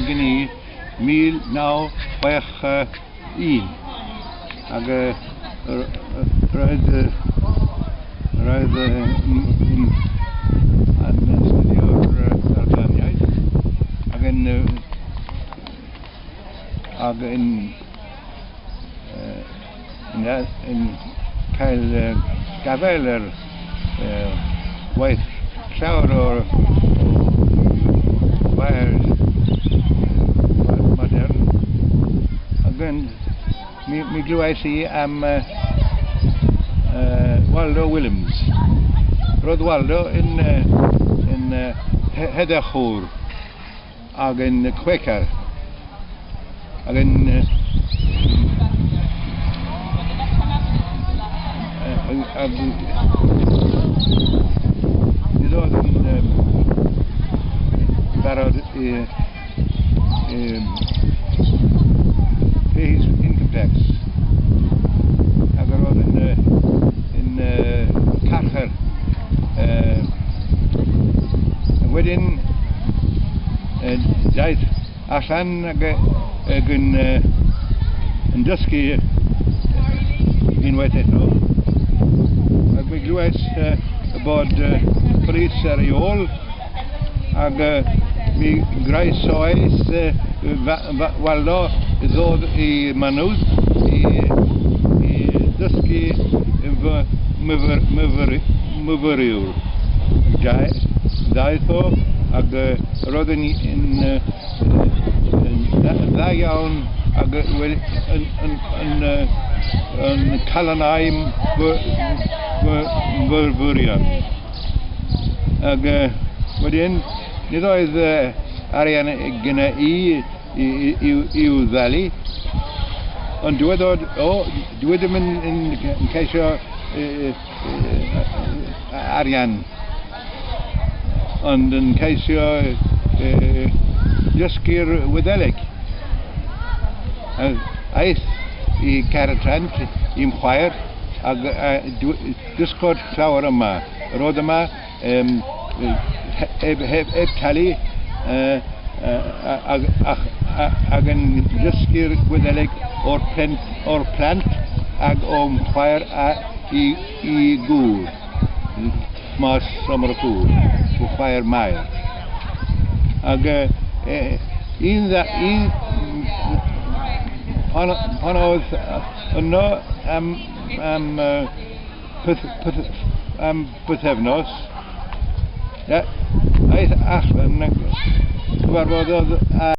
gen i 1961 ac roedd roedd yn astudio'r Albaniaeth ac yn ac yn yn cael gafael ar waith llawer o'r wair modern. Ac yn, mi, mi glywais i am Waldo Williams. Roedd Waldo yn, yn heddychwr ac yn Quaker ac yn ac nid oedd yn barod i pay his income tax ac yr oedd yn carchar. Wedyn daeth allan ac yn dysgu unwaith eto. Ac mi glywais bod polis ar ei ôl ac mi groesoais Waldo ddod i Manws i dysgu fy myfyriwr. Daeth o ac roedd yn dda iawn ac yn calonnau fy myfyrion. Ac wedyn, nid oedd arian gyda i i'w ddalu, ond dywedodd, o, dwi ddim yn ceisio arian, ond yn ceisio dysgu'r Wyddeleg. Aeth i Caertrent i'm chwaer ac dysgodd llawer yma. Roedd yma heb talu ac yn dysgu'r Gwyddeleg o'r plant ac o'm chwaer i gŵr, mas Sommer y Cŵr, o chwaer Mair. Ac un pan oedd yno am bythefnos, aeth allan ac cyfarfododd â